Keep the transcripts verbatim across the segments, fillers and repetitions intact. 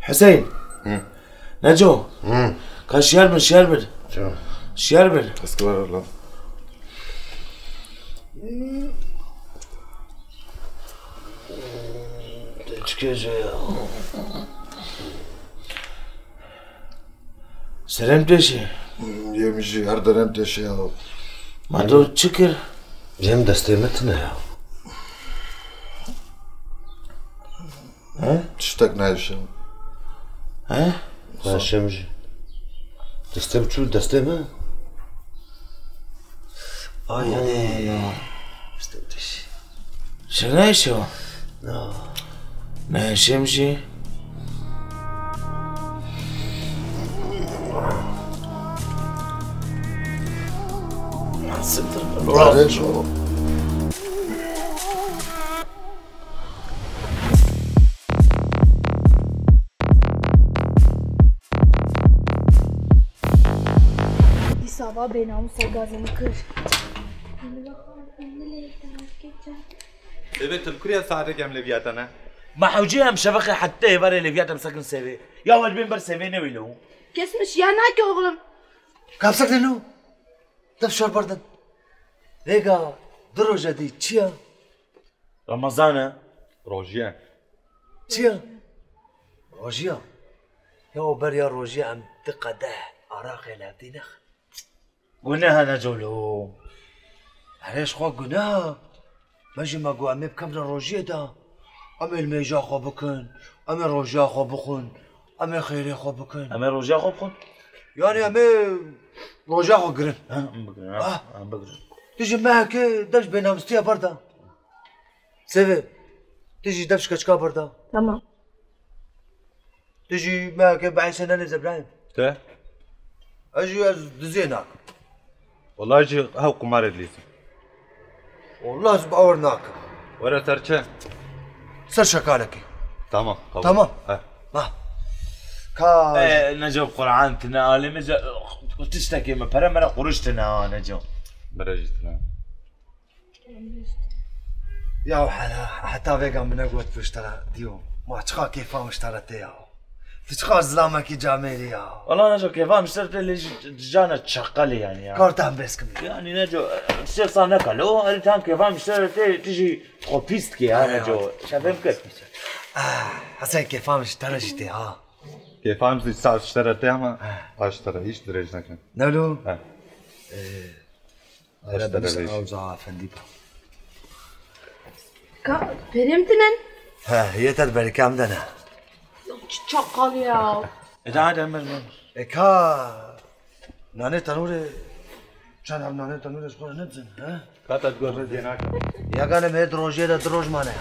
Hüseyin. Hı. Neco. Hı. Ka şiyar bin, şiyar bin. Ço. Şiyar bin. Eski var lan. Çıkıyor ya. Serem deşe. Yê min jî her derem deşe ya. Ma tu çi kir? Yê min destê min tune ya. He? Tiştek nayêşe. He? Nayêşe min jî. Destê min çû destê min. Ay, ay, ay, ay. Destê min deşe. Çi nayêşe? Na. Nayêşe min jî. Siktir. Arê şo. Dîsa va bênamûsa gazê min kir. Divê tu li kurê saetek em lêviya te ne? Ma hewce em şeveqê hette êvarê lêviya te em sekin sevê. Ya we dibên ber sevê newê lo. Kes min şiya nake oxlum. Kapsek de lo. Dev şor berdin. Vêga du roje dî çi ya? Ramazan e. Rojiye. Çi ya? Rojiya. Ya o beriya rojiya em di qedeh araqê li hevdî nexin. Guneh e Neco lo. Erê ji xwe guneh e. Me jî me got em ê bikevine rojiyê de. Em ê li mêja xwe bikin. Em ê rojiya xwe bixwin. Em ê xêrê xwe bikin. Em ê rojiya xwe bixwin? Yani em ê rojiya xwe girin. Ha, em bigirin, ha. Ah. Em bigirin. Tu ji mehekê dev ji bênamûstiya berda. Seve, tu jî dev ji keçika berda. Tamam. Tu jî mehekê behîsê nenê Zebrayîm. Te? Ez jî ez diziyê nakim. Wala jî hew qumarê dilîzim. Wala ez bawer nakim. Were ser çi? Ser şekalekê. Tamam, kabul. Tamam. He. Ha. Ka Ê, Neco, bi Qur'an tine alê min ze-, tiştekê min, pere mere quruş tine ha, Neco. Mere jî tine. Ya hela, heta vêga min negot pişt te re diyo. Ma çiqa kêfa min ji te re tê ya. Tu çiqa zilamekî camêrî ya. Wala Neco, kêfa min ji te re tê lê jî cana çeqelê yani ya. Kar te em bês kim. Yani Neco, sê sa nekalo, herî tam kêfa min ji te re tê, tu jî xwe pîs dikê ya Neco. Şevê min kir. Ah, Hesen kêfa min ji te re jî tê ha. Kêfa min jî sa ji te re tê ama, ha, ji te re hîç dirêj nekin. Ne lo? Ha. Ee, Ara Hasta binîşte bebêş. Awza efendî ba. Ka, perê min tinen? He, yê te di berîka min de ne. Ç-, çakalî ya. E, daha demir mi? E, ka, nanê tenûrê, çend ev nanê tenûrê ji xwe re nedizin, he? Ka te digot ez yê nakim. Ya gane me di rojê de di roj mane ya.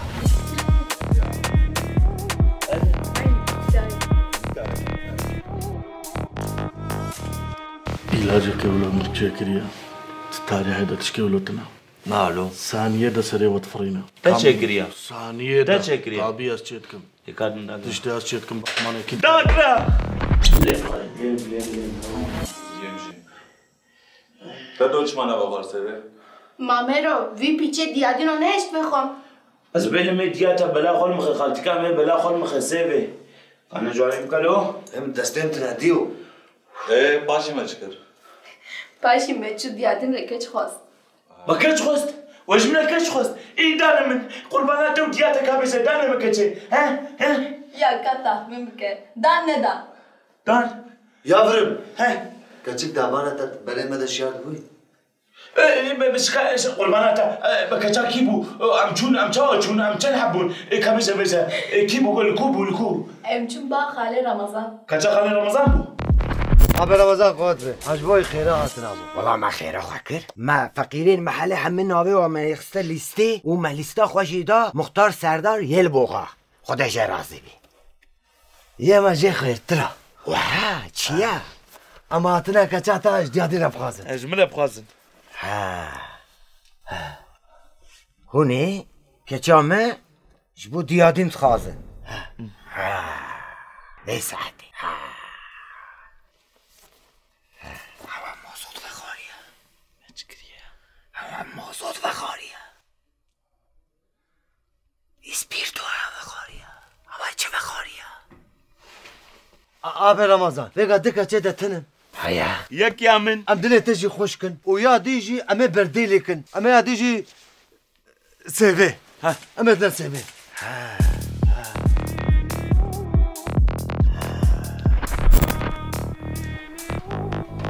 Îlaceke wilo min çêkiriye. Ti tarîhê de tişkê wilo tune. Na lo. Saniyê de serê we difirîne. Te çêkiriye. Saniyê de. Te çêkiriye. Tabî ez çê dikim. Dikkat edin, dakika. Tiştê ez çê dikim, bexmanekî. Dakika! Te do çima nava xwe ser vê? Mamero, vî pîçê diyadîno nehişt vexwam. Ez bêhimê diya te bela xwe mixe, xaltika me bela xwe mixe sêvê. Kane carê bikelo? Em destên tine diyo. Ê, paşî me çi kir? Paşî me çû diyadîn re keç xwest. Me keç xwest? We ji min re keç xwest? Î dane min, qurbana te û diya te ka bêje, dane min keçê. He? He? Ya ka taxmîn bike. Dan neda? Dan. Ya virim. He. Keçik davana te berê me de şiyar dibûyî. E, e, be, be, şika, e, şi-, qurbana te, e, be, keça kî bû? E, em çûn, em çawa çûn, em çend heb bûn? E, ka bêje, bêje. E, kî bû, li ku bû, li ku? Em çûn ba xalê Ramazan. Keça xalê Ramazan bû? Abi Ramazan, qewet be. Ez ji bo xêra hatina bû. Wela me xêra xwe kir. Me feqîrên mehelê hemî navê wan me xiste lîstê û me lîsta xwe jî da Muxtar Serdar Yelboxa. Xwedê jê razî bî. Yê me jê xêrtir e. Weha, çi ye? Em hatine keça te ji diyadî re bixwazin. Ez ji min re bixwazin. Ha. Ha. Hûn ê keça me ji bo diyadîn dixwazin. Ha. Ha. Vê saetê. Ha. Ha. Ewa mazot vexwariye. Me çi kiriye? Abi Ramazan, vêga dika çê de tinim. Heye. Yek ya min. Em dilê te jî xweş kin. Û ya dî jî em ê berdê lê kin. Em ê ya dî jî sêvê. Ha. Em ê dine sêvê.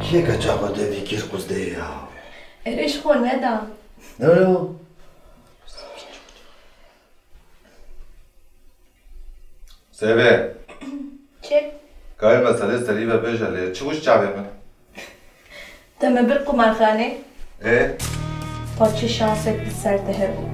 Kê ke çaxo devî kîr quzdeyê ya? Êrîş xwe neda. Yo, yo. Sêvê. Çi? Kayê meselê serî ve bêje lê çi wişt çavê min? Te me bir qumarxanê? Ê? Paçê şansek li ser te hebû.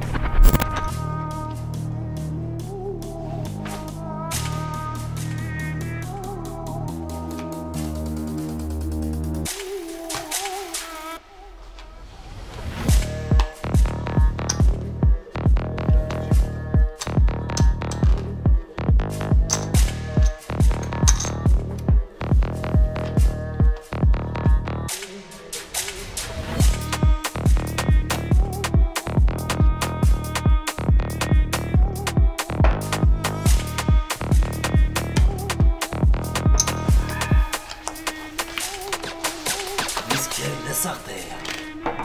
Lîskerî ne saxte ye ya.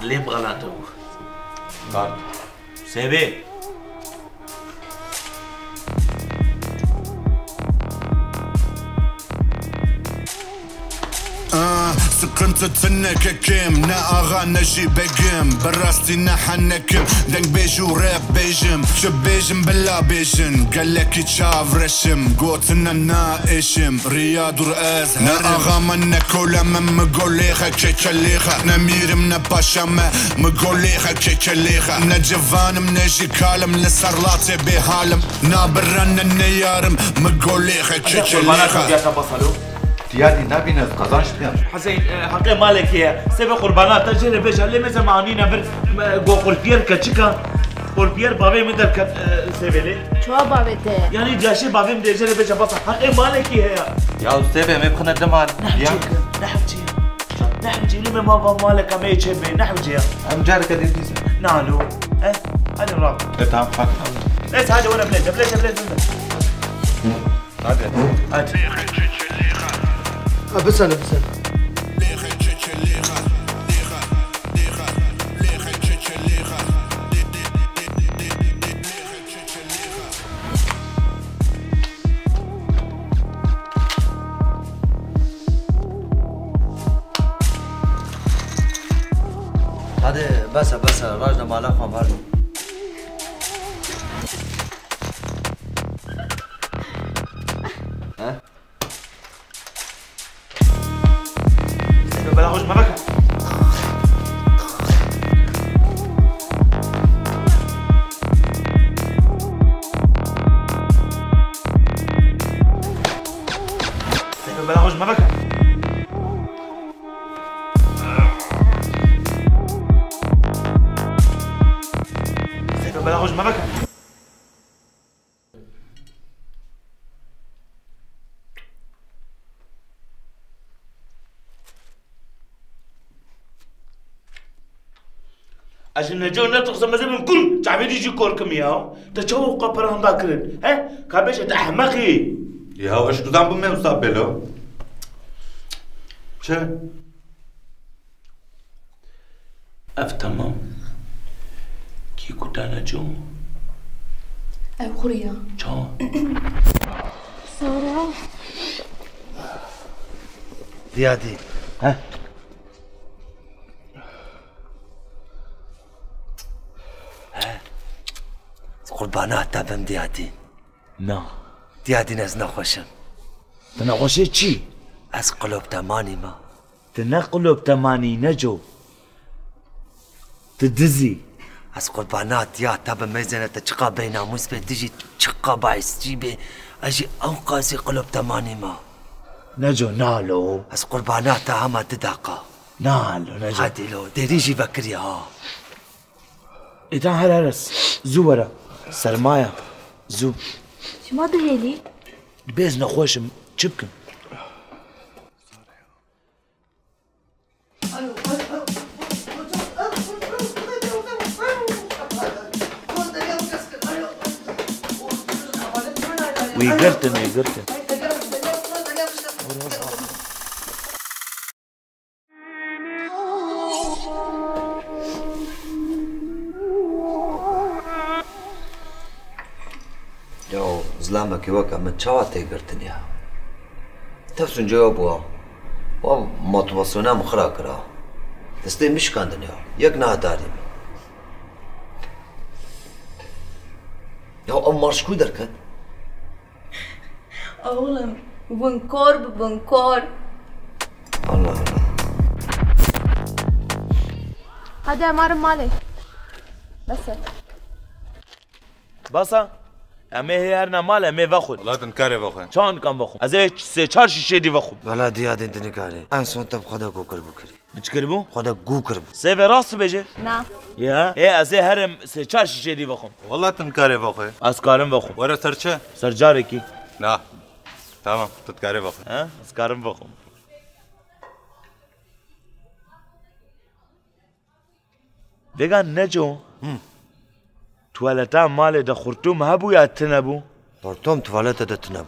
Dilê min xelate bû. Kart. Sêvê. Ah, sıkıntı tine kekim, ne ağa ne jî begim. Bi rastî ne henekim, dengbêj û rap bêjim. Çi bêjim bila bêjin, gelekî çavreşim. Gotine na êşim, riya dur ez Ne axa me ne kole me, mi golê xe, kekelê xe. Ne mîrim ne paşa me, mi golê xe, kekelê xe. Ne civanim ne jî kalim, li ser latê bêhalim. Na birra ne ne yarim, mi golê xe, kekelê xe. Diyadî nabîne ez qazanç diyan. Hüseyin, e, heqê malekê ye. Sêvê qurbana te jê re bêje, lê mêze me anîne vir, e, go qulpiyer keçika. Qulpiyer bavê min derket, e, sêvê lê. Çawa bavê te? Yanî caşê bavê min dê jê re bêje basa. Heqê malekî heye. Ya sêvê me bixine diman. Ne hewce, ne hewce. Ne hewce, lê me ma va maleka me çê be, ne hewce ya. Em careke dî dîse. Nalo. E, hadi rab. E, tamam, hadi. Neyse, hadi were bilece, bilece, bilece, bilece. Hadi. Hadi. Ha, bisene, bisene. Hadi, bes e, bes e. Rajne mala xwe ver. He? Seyfo, bela xwe ji me veke. Seyfo, bela xwe ji me veke. Seyfo, bela xwe ji me veke. Ez ji Neco netirsim, ez ê bim kul, çavê dî jî korkim ya. Te çawa weka pere henda kirin? He? Ka bêje te ehmeq î. Ya, ez dizam bû me wisa bêlo. Çi? Ev temam. Kî ku te neco? Ev xuriya. Ça? Sara. Diyadî. He? He? Qurbana te bim Diyadî. Na. Diyadîn ez nexweş im. Tu nexweş î çi? Ez qilop temanî me. Tu ne qilop temanî, Neco. Tu diz î. Ez qurbana tiya te bim, mêzene te çiqa bênamûs bê, tu jî çiqa baisçî bê. Ez jî ewqasî qilop temanî me. Neco, nalo. Ez qurbana te hema du deqa. Nalo, Neco. Hadi lo, derî jî vekirî ha. Îta here res. Zû were. Sermaya. Zû. Çima dihêlî? Bêz nexweş im. Çi bikim? Wî girtin, wî girtin. Zilamekî weke min çawa tê girtin ya? Tefsûnce ya bû ha. Wa motivasyona min xira kira. Destê min şikandin ya. Yek nehedarî min. Ya ev marş ku derket? Oğlum, bin kor bi bin kor. Allah Allah. Hadi em herin malê. Bes e. Basa, em ê hê herine mal, em ê vexwin. Wela tu nikarê vexwin. Çawa nikan vexwim? Ez ê sê çar şîşê dî vexwim. Wela diya din tu nikarî. En son te bi xwe de ku kir bû kirî. Bi çi kiribû? Xwe de gû kiribû. Sê ve rast bêje. Na. Ya, ê ez ê herim sê çar şîşê dî vexwim. Wela tu nikarê vexwî. Ez karim vexwim. Were ser çi? Ser carekî. Na. Tamam, tu dikarê vexwî. Ha? Ez karim vexwim. Vêga Neco. Hı. Tuwaleta malê de xurtum hebû ya tune bû? Xurtum tuwalete de tune bû.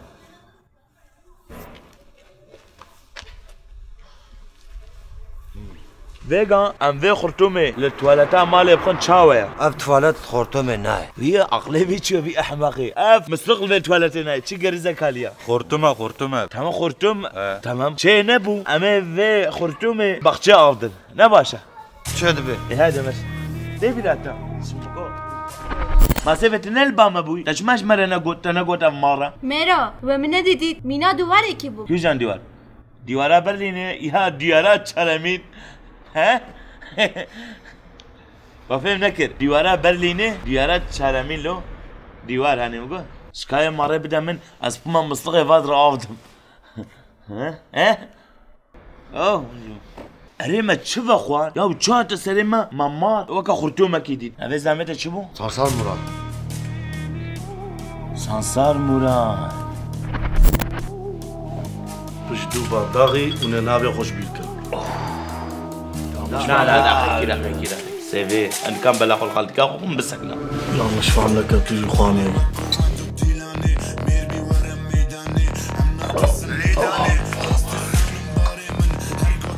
Vêga em vê xurtumê li tuwaleta malê bixin çawa ye? Ev tuwalet xurtumê nayê. Wî aqlê vî çi ye, vî ehmeqî? Ev misliq li vê tuwaletê nayê. Çi gerizekaliya? Xurtum e, xurtum e. Tamam, xurtum. He. Tamam. Çê nebû. Em ê vê xurtumê baxçe avdin. Ne baş e. Çi dibe? E, hadi mer. Dê bir dakika. Masê ve tu ne li ba me bûyî? Te çima ji me re negot, te negot ev mare? Mera, we min nedî dît. Mîna dîwarekî bû. Kîjan dîwar? Dîwara Berlînê ya dîwara çaremîn? He? We fêm nekir. Dîwara Berlînê, dîwara çaremîn lo. Dîwar hani mi got. Şikayê mare bide min, ez pima mislixê vat re avdim. He? He? Oh. Erê me çi vexwar? Ya çi hate serê me? Me mar weke xurtomekî dît. Evê zehmete çi bû? Sansar Murat. Sansar Murat. Pişt dû bardaxî û ne navê xwe ji bîr kir. Na, na, na, xekî re, xekî re. Sevê, em kan bela xwe li xaltika xwe xwe bisekna. Yanlış fam neke tu jî xwe amê.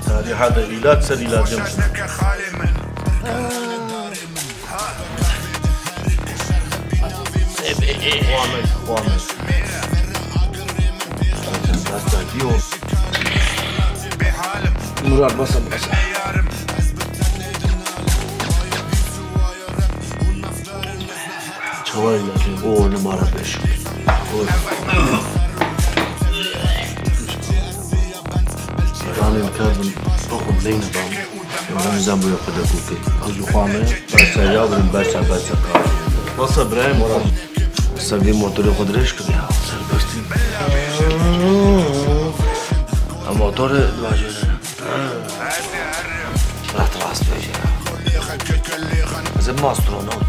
Tarî hede îlaç ser îlacê min. Xwe amê, xwe amê. Basta diyor. Murat, basa, basa. Çawa îlacê? O numara beş. O. Kanê karbon, oxum leyne bam. Ben nizam bu yapıda kuke. Az yukarı, basa yavrum, basa, basa. Basa Ibrahim, oran. Sen bir motoru kudreş kır ya. Serbestim. Ha, motoru vajene. Rahat rahat böyle ya. Zim astronot.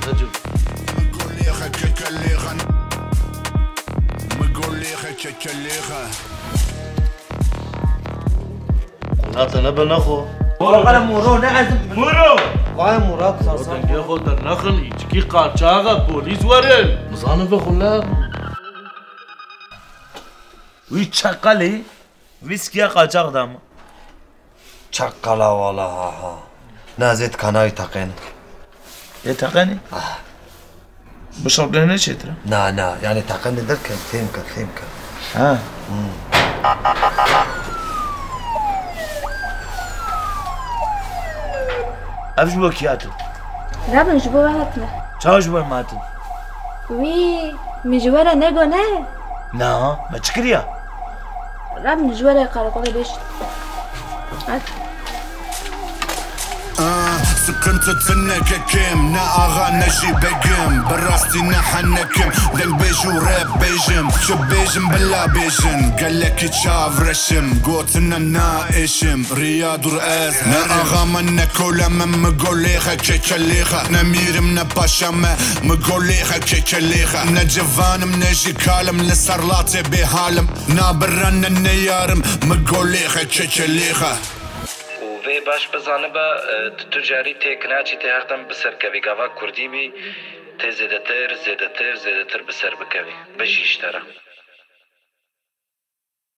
Hacı. Murat, ne be nexo. Oğlum, bana moro ne ezim. Moro! Vay Murat, sen, sen. Dengê xwe dernaxin, îçkî qaçax e, polîs werin. Bizanin ve xwe le. Wî çeqelî, wîskiya qaçax da min. Çeqela wala ha ha. Nazê dikanayî teqên. Ê teqenî? Ah. Bişoptene çêtir e? Na, na, yani teqenî derken fêm ke, fêm ke. Ha. Hmm. Ev ji bo kî hatin? Rabin ji bo we hatine. Çawa ji bo me hatin? Wî, min ji we re nego ne? Na, me çi kiriya? Rabin ji we re qarakolê bêjin. Hadi. Ah, sıkıntı tine kekim, ne ağa ne jî begim. Bi rastî ne henekim, dengbêj û rap bêjim. Çi bêjim bila bêjin, gelekî çav reşim. Gotine na êşim, riya dur ez. Ne axa me ne kole me, mi golê xe kekelê xe. Ne mîrim ne paşa me, mi golê xe kekelê xe. Ne civanim ne jî kalim, li ser latê bêhalim. Na birra ne ne yarim, mi golê xe kekelê xe. Û vê baş bizanibe, e, tu, tu carî têk naçî, tê her dem bi ser kevî. Gava kurdî bî, tê zêdetir, zêdetir, zêdetir bi ser bikevî. Bijî ji te re.